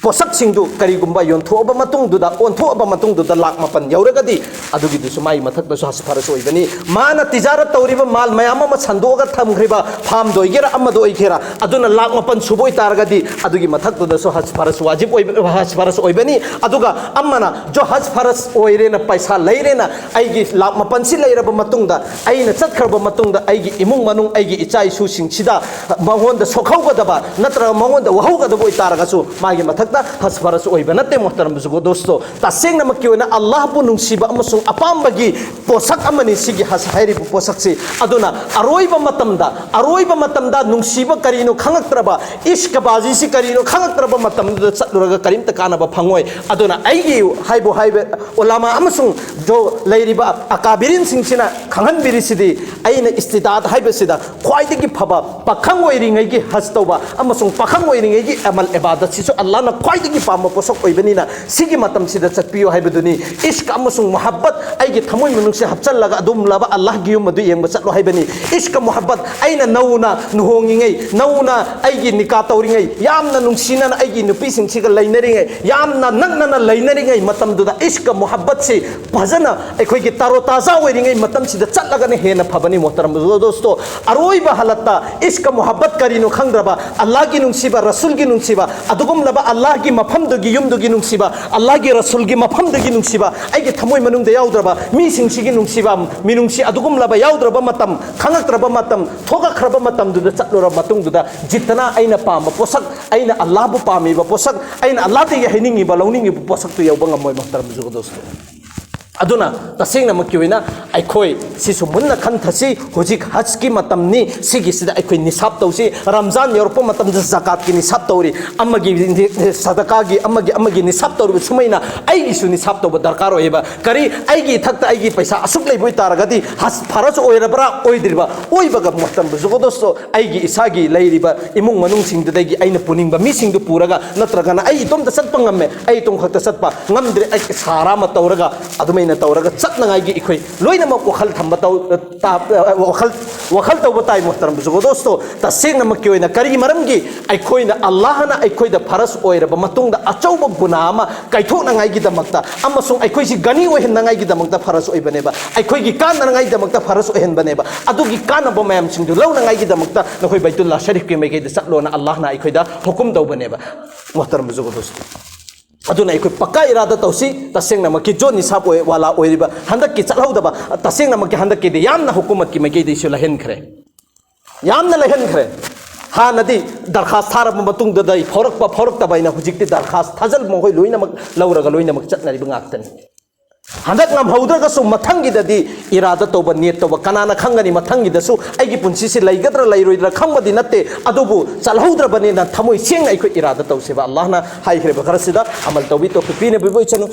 ꯄꯣꯠꯁꯛꯁꯤꯡꯗꯨ ꯀꯔꯤꯒꯨꯝꯕ ꯌꯣꯟꯊꯣꯛꯑꯕ ꯃꯇꯨꯡꯗꯨꯗ, ꯑꯣꯟꯊꯣꯛꯑꯕ ꯃꯇꯨꯡꯗꯨꯗ ꯂꯥꯛ ꯃꯥꯄꯟ ꯌꯧꯔꯒꯗꯤ, ꯑꯗꯨꯒꯤꯗꯨꯁꯨ ꯃꯥꯒꯤ ꯃꯊꯛꯇꯁꯨ ꯍꯖ ꯐꯔꯖ ꯑꯣꯏꯕꯅꯤ꯫ ꯃꯥꯅ ꯇꯤꯖꯥꯔꯠ ꯇꯧꯔꯤꯕ ꯃꯥꯜ ꯃꯌꯥꯝ ꯑꯃ ꯁꯟꯗꯣꯛꯑꯒ ꯊꯝꯈ꯭ꯔꯤꯕ ꯐꯥꯝꯗ ꯑꯣꯏꯒꯦꯔꯥ, ꯑꯃꯗ ꯑꯣꯏꯒꯦꯔꯥ, ꯑꯗꯨꯅ ꯂꯥꯛ ꯃꯥꯄꯟ ꯁꯨꯕ ꯑꯣꯏꯇꯥꯔꯒꯗꯤ, ꯑꯗꯨꯒꯤ ꯃꯊꯛꯇꯨꯗꯁꯨ ꯍꯖ ꯐꯔꯖ ꯋꯥꯖꯤꯕ ꯑꯣꯏꯕ, ꯍꯖ ꯐꯔꯖ ꯑꯣꯏꯕꯅꯤ꯫ ꯑꯗꯨꯒ ꯑꯃꯅ ꯖꯣ ꯍꯖ ꯐꯔꯖ ꯑꯣꯏꯔꯦꯅ, ꯄꯩꯁꯥ ꯂꯩꯔꯦꯅ, ꯑꯩꯒꯤ ꯂꯥꯛ ꯃꯥꯄꯟꯁꯤ ꯂꯩꯔꯕ ꯃꯇꯨꯡꯗ, ꯑꯩꯅ ꯆꯠꯈ꯭ꯔꯕ ꯃꯇꯨꯡꯗ, ꯑꯩꯒꯤ ꯏꯃꯨꯡ ꯃꯅꯨꯡ, ꯑꯩꯒꯤ ꯏꯆꯥ ꯏꯁꯨꯁꯤꯡꯁꯤꯗ ꯃꯉꯣꯟꯗ ꯁꯣꯛꯍꯧꯒꯗꯕ ꯅꯠꯇ꯭ꯔꯒ ꯃꯉꯣꯟꯗ ꯋꯥꯍꯧꯒꯗꯕ ꯑꯣꯏꯇꯥꯔꯒꯁꯨ, ꯃꯥꯒꯤ ꯃꯊꯛꯇ ꯍꯖ ꯐꯔꯖ ꯑꯣꯏꯕ ꯅꯠꯇꯦ꯫ ꯃꯣꯍꯇꯔꯝ ꯕꯨꯖꯨꯔꯒꯣ ꯗꯣꯁꯇꯣ, ꯇꯁꯦꯡꯅꯃꯛꯀꯤ ꯑꯣꯏꯅ ꯑꯜꯂꯥꯍꯕꯨ ꯅꯨꯡꯁꯤꯕ ꯑꯃꯁꯨꯡ ꯑꯄꯥꯝꯕꯒꯤ ꯄꯣꯠꯁꯛ ꯑꯃꯅꯤ ꯁꯤꯒꯤ ꯍꯖ ꯍꯥꯏꯔꯤꯕ ꯄꯣꯠꯁꯛꯁꯤ꯫ ꯑꯗꯨꯅ ꯑꯔꯣꯏꯕ ꯃꯇꯝꯗ, ꯑꯔꯣꯏꯕ ꯃꯇꯝꯗ ꯅꯨꯡꯁꯤꯕ ꯀꯔꯤꯅꯣ ꯈꯪꯉꯛꯇ꯭ꯔꯕ, ꯏꯁꯀꯕꯥꯖꯤꯁꯤ ꯀꯔꯤꯅꯣ ꯈꯪꯉꯛꯇ꯭ꯔꯕ ꯃꯇꯝꯗꯨꯗ ꯆꯠꯂꯨꯔꯒ ꯀꯔꯤꯝꯇ ꯀꯥꯟꯅꯕ ꯐꯪꯉꯣꯏ꯫ ꯑꯗꯨꯅ ꯑꯩꯒꯤ ꯍꯥꯏꯕꯨ ꯍꯥꯏꯕ, ꯎꯂꯥꯃꯥ ꯑꯃꯁꯨꯡ ꯖꯣ ꯂꯩꯔꯤꯕ ꯑꯀꯥꯕꯤꯔꯤꯟꯁꯤꯡꯁꯤꯅ ꯈꯪꯍꯟꯕꯤꯔꯤꯁꯤꯗꯤ, ꯑꯩꯅ ꯏꯁꯇꯤꯗꯥꯗ ꯍꯥꯏꯕꯁꯤꯗ ꯈ꯭ꯋꯥꯏꯗꯒꯤ ꯐꯕ ꯄꯥꯈꯪ ꯑꯣꯏꯔꯤꯉꯩꯒꯤ ꯍꯖ ꯇꯧꯕ ꯑꯃꯁꯨꯡ ꯄꯥꯈꯪ ꯑꯣꯏꯔꯤꯉꯩꯒꯤ ꯑꯃꯜ ꯏꯕꯥꯗꯠꯁꯤꯁꯨ ꯑꯜꯂꯥꯍꯅ ꯈ꯭ꯋꯥꯏꯗꯒꯤ ꯄꯥꯝꯕ ꯄꯣꯠꯁꯛ ꯑꯣꯏꯕꯅꯤꯅ, ꯁꯤꯒꯤ ꯃꯇꯝꯁꯤꯗ ꯆꯠꯄꯤꯌꯨ ꯍꯥꯏꯕꯗꯨꯅꯤ꯫ ꯏꯁ꯭ꯛ ꯑꯃꯁꯨꯡ ꯃꯨꯍꯕꯠ ꯑꯩꯒꯤ ꯊꯃꯣꯏ ꯃꯅꯨꯡꯁꯦ ꯍꯥꯞꯆꯜꯂꯒ ꯑꯗꯨꯒꯨꯝꯂꯕ ꯑꯜꯂꯥꯍꯒꯤ ꯌꯨꯝ ꯑꯗꯨ ꯌꯦꯡꯕ ꯆꯠꯂꯣ ꯍꯥꯏꯕꯅꯤ꯫ ꯏꯁ꯭ꯛ ꯃꯨꯍꯕꯠ, ꯑꯩꯅ ꯅꯧꯅ ꯂꯨꯍꯣꯡꯉꯤꯉꯩ, ꯅꯧꯅ ꯑꯩꯒꯤ ꯅꯤꯀꯥ ꯇꯧꯔꯤꯉꯩ, ꯌꯥꯝꯅ ꯅꯨꯡꯁꯤꯅꯅ ꯑꯩꯒꯤ ꯅꯨꯄꯤꯁꯤꯡꯁꯤꯒ ꯂꯩꯅꯔꯤꯉꯩ, ꯌꯥꯝꯅ ꯅꯛꯅꯅ ꯂꯩꯅꯔꯤꯉꯩ ꯃꯇꯝꯗꯨꯗ ꯏꯁ꯭ꯛ ꯃꯨꯍꯕꯠꯁꯤ ꯐꯖꯅ ꯑꯩꯈꯣꯏꯒꯤ ꯇꯔꯣ ꯇꯥꯖꯥ ꯑꯣꯏꯔꯤꯉꯩ ꯃꯇꯝꯁꯤꯗ ꯆꯠꯂꯒꯅ ꯍꯦꯟꯅ ꯐꯕꯅꯤ꯫ ꯃꯣꯍꯇꯔꯝ ꯗꯣꯁꯇꯣ, ꯑꯔꯣꯏꯕ ꯍꯥꯂꯠꯇ ꯏꯁ꯭ꯛ ꯃꯨꯍꯕꯠ ꯀꯔꯤꯅꯣ ꯈꯪꯗ꯭ꯔꯕ, ꯑꯜꯂꯥꯍꯒꯤ ꯅꯨꯡꯁꯤꯕ, ꯔꯁꯨꯜꯒꯤ ꯅꯨꯡꯁꯤꯕ, ꯑꯗꯨꯒꯨꯝꯂꯕ ꯑꯜꯂꯥꯍꯒꯤ ꯃꯐꯝꯗꯨꯒꯤ, ꯌꯨꯝꯗꯨꯒꯤ ꯅꯨꯡꯁꯤꯕ, ꯑꯜꯂꯥꯍꯒꯤ ꯔꯁꯨꯜꯒꯤ ꯃꯐꯝꯗꯨꯒꯤ ꯅꯨꯡꯁꯤꯕ ꯑꯩꯒꯤ ꯊꯃꯣꯏ ꯃꯅꯨꯡꯗ ꯌꯥꯎꯗ꯭ꯔꯕ, ꯃꯤꯁꯤꯡꯁꯤꯒꯤ ꯅꯨꯡꯁꯤꯕ, ꯃꯤꯅꯨꯡꯁꯤ ꯑꯗꯨꯒꯨꯝꯂꯕ ꯌꯥꯎꯗ꯭ꯔꯕ ꯃꯇꯝ, ꯈꯪꯉꯛꯇ꯭ꯔꯕ ꯃꯇꯝ, ꯊꯣꯛꯂꯛꯈ꯭ꯔꯕ ꯃꯇꯝꯗꯨꯗ ꯆꯠꯂꯨꯔꯕ ꯃꯇꯨꯡꯗꯨꯗ, ꯖꯤꯠꯇꯅ ꯑꯩꯅ ꯄꯥꯝꯕ ꯄꯣꯠꯁꯛ, ꯑꯩꯅ ꯑꯜꯂꯥꯍꯕꯨ ꯄꯥꯝꯃꯤꯕ ꯄꯣꯠꯁꯛ, ꯑꯩꯅ ꯑꯜꯂꯥꯍꯗꯒꯤ ꯍꯥꯏꯅꯤꯡꯉꯤꯕ, ꯂꯧꯅꯤꯡꯉꯤꯕ ꯄꯣꯠꯁꯛꯇꯨ ꯌꯧꯕ ꯉꯝꯃꯣꯏ꯫ ꯃꯣꯍꯇꯔꯝ ꯕꯨꯖꯨꯔꯒꯣ ꯗꯣꯁꯇꯣ, ꯑꯗꯨꯅ ꯇꯁꯦꯡꯅꯃꯛꯀꯤ ꯑꯣꯏꯅ ꯑꯩꯈꯣꯏ ꯁꯤꯁꯨ ꯃꯨꯟꯅ ꯈꯟꯊꯁꯤ꯫ ꯍꯧꯖꯤꯛ ꯍꯖꯀꯤ ꯃꯇꯝꯅꯤ, ꯁꯤꯒꯤꯁꯤꯗ ꯑꯩꯈꯣꯏ ꯅꯤꯁꯥꯕ ꯇꯧꯁꯤ꯫ ꯔꯝꯖꯥꯟ ꯌꯧꯔꯛꯄ ꯃꯇꯝꯗ ꯖꯀꯥꯠꯀꯤ ꯅꯤꯁꯥꯕ ꯇꯧꯔꯤ, ꯑꯃꯒꯤ ꯁꯗꯀꯥꯒꯤ, ꯑꯃꯒꯤ, ꯑꯃꯒꯤ ꯅꯤꯁꯥꯕ ꯇꯧꯔꯤꯕ ꯁꯨꯃꯥꯏꯅ ꯑꯩꯒꯤꯁꯨ ꯅꯤꯁꯥꯕ ꯇꯧꯕ ꯗꯔꯀꯥꯔ ꯑꯣꯏꯌꯦꯕ꯫ ꯀꯔꯤ, ꯑꯩꯒꯤ ꯏꯊꯛꯇ ꯑꯩꯒꯤ ꯄꯩꯁꯥ ꯑꯁꯨꯛ ꯂꯩꯕ ꯑꯣꯏꯇꯥꯔꯒꯗꯤ ꯍꯖ ꯐꯔꯖ ꯑꯣꯏꯔꯕ꯭ꯔꯥ ꯑꯣꯏꯗ꯭ꯔꯤꯕ? ꯑꯣꯏꯕꯒ ꯃꯣꯍꯇꯔꯝ ꯕꯨꯖꯨꯔꯒꯣ ꯗꯣꯁꯇꯣ, ꯑꯩꯒꯤ ꯏꯁꯥꯒꯤ ꯂꯩꯔꯤꯕ ꯏꯃꯨꯡ ꯃꯅꯨꯡꯁꯤꯡꯗꯨꯗꯒꯤ ꯑꯩꯅ ꯄꯨꯅꯤꯡꯕ ꯃꯤꯁꯤꯡꯗꯨ ꯄꯨꯔꯒ, ꯅꯠꯇ꯭ꯔꯒꯅ ꯑꯩ ꯏꯇꯣꯝꯇ ꯆꯠꯄ ꯉꯝꯃꯦ, ꯑꯩ ꯏꯇꯣꯝ ꯈꯛꯇ ꯆꯠꯄ ꯉꯝꯗ꯭ꯔꯦ, ꯑꯩ ꯁꯍꯥꯔꯥ ꯑꯃ ꯇꯧꯔꯒ, ꯑꯗꯨꯃꯥꯏꯅ ꯇꯧꯔꯒ ꯆꯠꯅꯉꯥꯏꯒꯤ ꯑꯩꯈꯣꯏ ꯂꯣꯏꯅꯃꯛ ꯋꯥꯈꯜ ꯊꯝꯕ ꯇꯧ-, ꯇꯥ-, ꯋꯥꯈꯜ ꯋꯥꯈꯜ ꯇꯧꯕ ꯇꯥꯏ, ꯃꯣꯍꯇꯔꯝ ꯕꯨꯖꯨꯔꯒꯣ ꯗꯣꯁꯇꯣ꯫ ꯇꯁꯦꯡꯅꯃꯛꯀꯤ ꯑꯣꯏꯅ ꯀꯔꯤ ꯃꯔꯝꯒꯤ? ꯑꯩꯈꯣꯏꯅ ꯑꯜꯂꯥꯍꯅ ꯑꯩꯈꯣꯏꯗ ꯐꯔꯖ ꯑꯣꯏꯔꯕ ꯃꯇꯨꯡꯗ ꯑꯆꯧꯕ ꯒꯨꯅꯥ ꯑꯃ ꯀꯥꯏꯊꯣꯛꯅꯉꯥꯏꯒꯤꯗꯃꯛꯇ ꯑꯃꯁꯨꯡ ꯑꯩꯈꯣꯏꯁꯤ ꯒꯅꯤ ꯑꯣꯏꯍꯟꯅꯉꯥꯏꯒꯤꯗꯃꯛꯇ ꯐꯔꯖ ꯑꯣꯏꯕꯅꯦꯕ, ꯑꯩꯈꯣꯏꯒꯤ ꯀꯥꯟꯅꯅꯉꯥꯏꯒꯤꯗꯃꯛꯇ ꯐꯔꯖ ꯑꯣꯏꯍꯟꯕꯅꯦꯕ꯫ ꯑꯗꯨꯒꯤ ꯀꯥꯟꯅꯕ ꯃꯌꯥꯝꯁꯤꯡꯗꯨ ꯂꯧꯅꯉꯥꯏꯒꯤꯗꯃꯛꯇ ꯅꯈꯣꯏ ꯕꯩꯇꯨꯜꯂꯥ ꯁꯔꯤꯐꯀꯤ ꯃꯥꯏꯀꯩꯗ ꯆꯠꯂꯣꯅ ꯑꯜꯂꯥꯍꯅ ꯑꯩꯈꯣꯏꯗ ꯍꯨꯀꯨꯝ ꯇꯧꯕꯅꯦꯕ, ꯃꯣꯍꯇꯔꯝ ꯕꯨꯖꯨꯔꯒꯣ ꯗꯣꯁꯇꯣ꯫ ꯑꯗꯨꯅ ꯑꯩꯈꯣꯏ ꯄꯛꯀꯥ ꯏꯔꯥꯗ ꯇꯧꯁꯤ꯫ ꯇꯁꯦꯡꯅꯃꯛꯀꯤ ꯖꯣ ꯅꯤꯁꯥꯕ ꯑꯣꯏ-, ꯋꯥꯂꯥ ꯑꯣꯏꯔꯤꯕ ꯍꯟꯗꯛꯀꯤ ꯆꯠꯍꯧꯗꯕ, ꯇꯁꯦꯡꯅꯃꯛꯀꯤ ꯍꯟꯗꯛꯀꯤꯗꯤ ꯌꯥꯝꯅ ꯍꯨꯀꯨꯃꯠꯀꯤ ꯃꯥꯏꯀꯩꯗꯩꯁꯨ ꯂꯥꯏꯍꯟꯈ꯭ꯔꯦ, ꯌꯥꯝꯅ ꯂꯥꯏꯍꯟꯈ꯭ꯔꯦ꯫ ꯍꯥꯟꯅꯗꯤ ꯗꯔꯈꯥꯁ ꯊꯥꯔꯕ ꯃꯇꯨꯡꯗꯗ ꯐꯥꯎꯔꯛꯄ ꯐꯥꯎꯔꯛꯇꯕ ꯍꯥꯏꯅ, ꯍꯧꯖꯤꯛꯇꯤ ꯗꯔꯈꯥꯁ ꯊꯥꯖꯤꯜ ꯃꯈꯣꯏ ꯂꯣꯏꯅꯃꯛ ꯂꯧꯔꯒ ꯂꯣꯏꯅꯃꯛ ꯆꯠꯅꯔꯤꯕ ꯉꯥꯛꯇꯅꯤ꯫ ꯍꯟꯗꯛ ꯉꯝꯍꯧꯗ꯭ꯔꯒꯁꯨ ꯃꯊꯪꯒꯤꯗꯗꯤ ꯏꯔꯥꯗ ꯇꯧꯕ, ꯅꯤꯌꯠ ꯇꯧꯕ꯫ ꯀꯅꯥꯅ ꯈꯪꯒꯅꯤ ꯃꯊꯪꯒꯤꯗꯁꯨ ꯑꯩꯒꯤ ꯄꯨꯟꯁꯤꯁꯤ ꯂꯩꯒꯗ꯭ꯔꯥ ꯂꯩꯔꯣꯏꯗ꯭ꯔꯥ ꯈꯪꯕꯗꯤ ꯅꯠꯇꯦ, ꯑꯗꯨꯕꯨ ꯆꯠꯍꯧꯗ꯭ꯔꯕꯅꯤꯅ ꯊꯃꯣꯏ ꯁꯦꯡꯅ ꯑꯩꯈꯣꯏ ꯏꯔꯥꯗ ꯇꯧꯁꯦꯕ꯫ ꯑꯜꯂꯥꯍꯅ ꯍꯥꯏꯈ꯭ꯔꯤꯕ ꯈꯔꯁꯤꯗ ꯑꯃꯜ ꯇꯧꯕꯤ ꯇꯧꯕꯤ ꯄꯤꯅꯕꯤꯕ ꯑꯣꯏꯁꯅꯨ꯫